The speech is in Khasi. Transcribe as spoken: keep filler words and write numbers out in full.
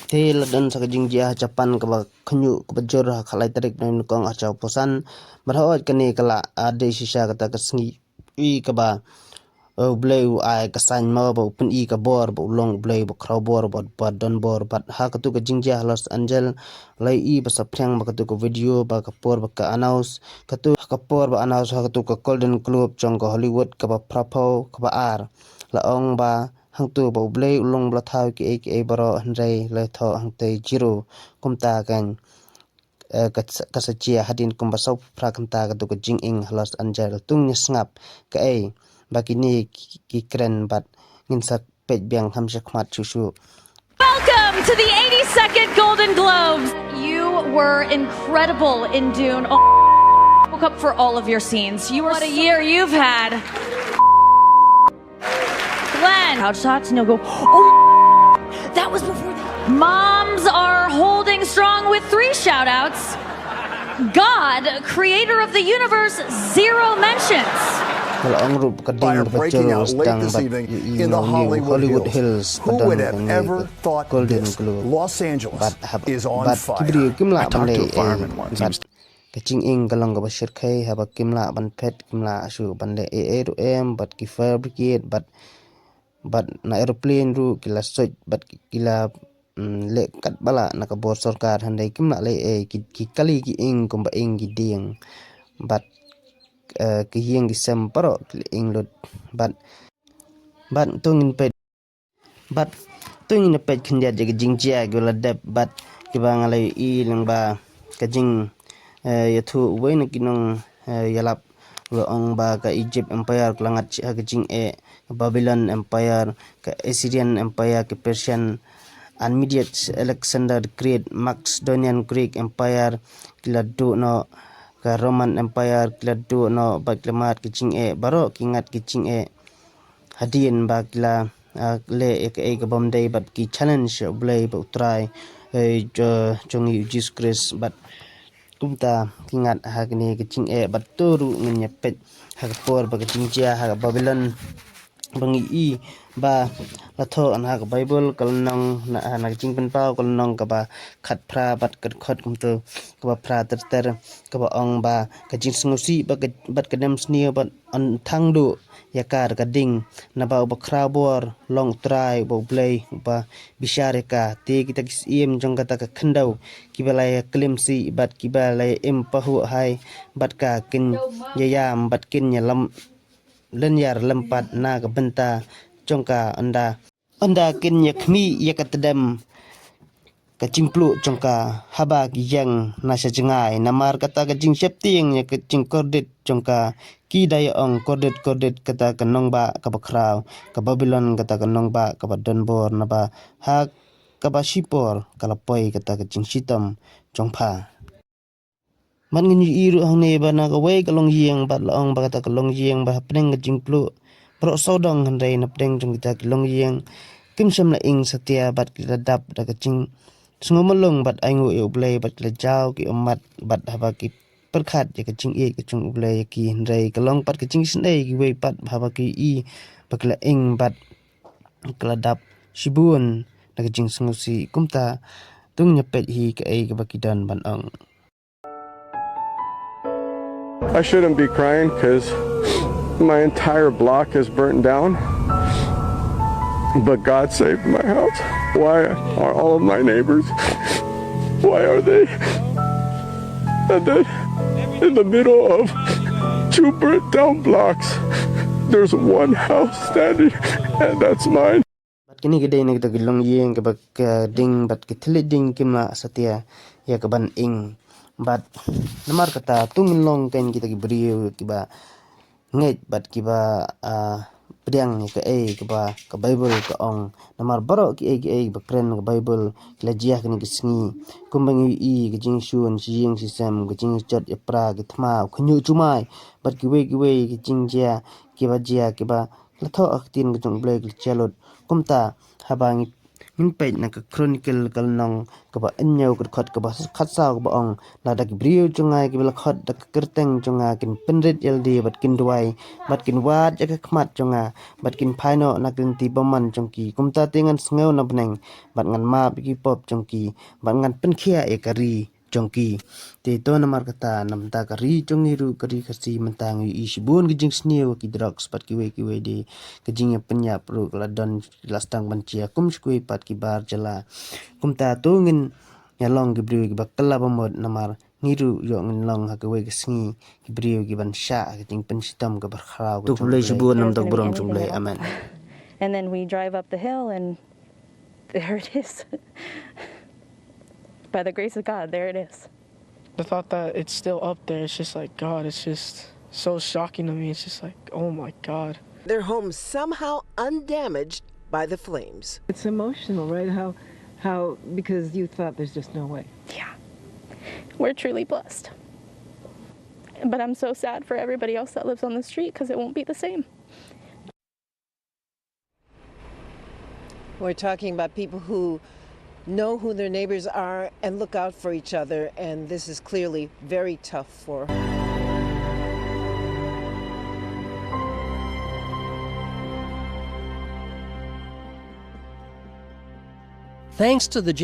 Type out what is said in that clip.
Te la don sa ka jingjia ha Japan kaba khynñiuh kaba jur ha ka lai tarik Naiwieng Kong ha Chaoposan. Bad hooid kane ka la, ah, dei shisha kata ka sngi i kaba, eh, U Blei u ai ka sain mo ba u pyni ka bor ba u long U Blei ba khraw bor ba, ba don bor. Bad ha katu ka jingjia ha Los Angeles la i ba saphriang ba katu ka video ba ka por ba ka announce katu ka por ba announce ha katu ka Golden Globe jong ka Hollywood kaba phraphew kaba ar. La ong ba hangtu ba U Blei u long ba la thaw kiei kiei baroh hynrei la thoh hangtei zero. Kumta kan, eh, ka, ka sa jia hadien kumba saw phra kynta katu ka jinging ha Los Angeles. Tung ïa sngap kaei ba kine ki, ki kren bad ngin sa peit biang kham shakhmat shuh shuh. Welcome to the eighty-second Golden Globes. You were incredible in Dune. Oh, woke up for all of your scenes. You were what a year you've had. Glenn. Couch shots and you'll go, oh, that was before the... Moms are holding strong with three shout outs. God, creator of the universe, zero mentions. Ka la ong ruh ka ding kaba jur u sdang bad i, i, i Hollywood Hills ba don kane ka Golden Globe. Bad hap, bad ki briew kim lah ban leh ei bad ka jinging ka long kaba shyrkhei haba kim lah ban phet, kim lah shuh ban leh ei ei ruh em. Bad ki fire brigade bad, bad na aeroplane ruh ki la suit bad ki, ki la, mm, leh katba lah na ka bor sorkar hynrei kim lah leh ei. Ki, ki kali ki ing kumba ing ki dieng bad, eh, ki ïing ki sem baroh ki la ing lut. Bad, bad to ngin peit, bad to ngin peit khyndiat ïa ka jingjia kiba la dep bad kiba nga la ïohi lyngba ka jing, eh, ïathuh uwei na ki nong, eh, ïalap, u la ong ba ka Egypt Empire ka la ngat sha ka jingeh, ka Babylon Empire, ka Assyrian Empire, ka Persian and Medes, Alexander the Great, Macedonian Greek Empire ki la duh noh, ka Roman Empire ki la duh noh bad ki la mad ka jingeh, baroh ki ngat ka jingeh. Hadien ba ki la, ah, leh ïa kaei ka bym dei bad ki challenge ïa U Blei bad U Trai, eh, jo-, jong ngi U Jisu Khrist bad kumta ki ngat ha kane ka jingeh. Bad to ruh ngin ïa peit ha ka por ba ka jingjia ha ka Babylon ba ngi i ba la thoh ha ka Bible ka lynnong na, na ka Jingpynpaw ka lynnong kaba khatphra bad ka dkhot kumto kaba phra ter ter kaba ong ba ka jingsngewsih bad ka, bad ka dem sniew bad yn thang duh ïa ka da ka ding, naba uba khraw bor long U Trai uba U Blei uba bishar ïa ka. Te kita ki syiem jong kata ka khyndew kiba la ïa klim sih bad kiba la ïa im pahuh hai bad ka kin ïa ïam bad kin ïa lem lynñiar lympat na ka bynta jong ka, ynda, ynda kin ïa khmih ïa ka tdem ka jingpluh jong ka haba ki ïeng na sha jngai. Namar kata ka jingsheptieng ïa ka jingkordit jong ka, ki da ïa ong kordit, kordit kata ka nongbah kaba khraw, ka Babylon kata ka nongbah kaba don bor, naba ha kaba shipor ka la poi kata ka jingshitom jong pha. Bad ngin ïohi ruh hangne ba na kawei ka longïing bad la ong ba kata ka longïing ba hapdeng ka jingpluh baroh sawdong, hynrei napdeng jong kita ki longïing kim shym la ing satia bad ki la dap da ka jingsngew mulung bad ainguh ïa U Blei bad ki la jaw ki ummat bad haba ki pyrkhat ïa ka jingïeit ka jong U Blei ïa ki, hynrei ka long pat ka jingsngewsih kiwei pat haba ki ïohi ba ki la ing bad ki la dap shibun da ka jingsngewsih. Kumta to ngin ïa peit hi kaei kaba ki don ban ong. I shouldn't be crying because my entire block is burnt down. But God saved my house. Why are all of my neighbors? Why are they? And then in the middle of two burnt down blocks, there's one house standing, and that's mine. Bad kine ki dei na kita ki longïing kiba ka ding bad ki thylliej ding kim lah satia ïa ka ban ing. Bad namar kata to ngin long kein kita ki briew kiba ngeit bad kiba, ah, pdiang ïa kaei kaba ka Baibl ka ong. Namar baroh kiei kiei kiba kren ka Baibl ki la jia kine ki sngi. Kumba ngi ïohi ka jingshun shi ïing shi sem, ka jingjot ïapra, ki thma, u khynñiuh jumai bad kiwei kiwei ki jingjia kiba jia kiba la thoh ha ka ktien ka jong U Blei ki la jia lut. Kumta haba ngi Ngin peit na ka Chronicle ka lynnong kaba hynñiew ka dkhot kaba khatsaw kaba ong, lada ki briew jong nga kiba la khot da ka kyrteng jong nga kin pynrit ïalade bad kin duwai bad kin wad ïa ka khmat jong nga bad kin phai noh na ka lynti bymman jong ki, kumta te ngan sngew na bneng bad ngan map ïa ki pop jong ki bad ngan pynkhiah ïa ka ri jong ki. Te to namar kata na bynta ka ri jong ngi ruh ka ri Khasi mynta ngi ïohi shibun ka jingsniew ki drugs bad kiwei kiwei de, ka jingïapynïap ruh ka la don, la sdang ban jia kum shakui pat ki bar jylla. Kumta to ngin ïa long ki briew kiba kylla ba mut namar ngi ruh ïoh ngin long ha kawei ka sngi ki briew kiban shah ha ka jingpynshitom kaba khraw ka jong U Blei. Shibun namar ka burom jong U Blei. Amen. And then we drive up the hill and there it is. By the grace of God, there it is. The thought that it's still up there, it's just like, God, it's just so shocking to me. It's just like, oh my God. Their home somehow undamaged by the flames. It's emotional, right? How, how, because you thought there's just no way. Yeah. We're truly blessed. But I'm so sad for everybody else that lives on the street because it won't be the same. We're talking about people who know who their neighbors are and look out for each other, and this is clearly very tough for. Thanks to the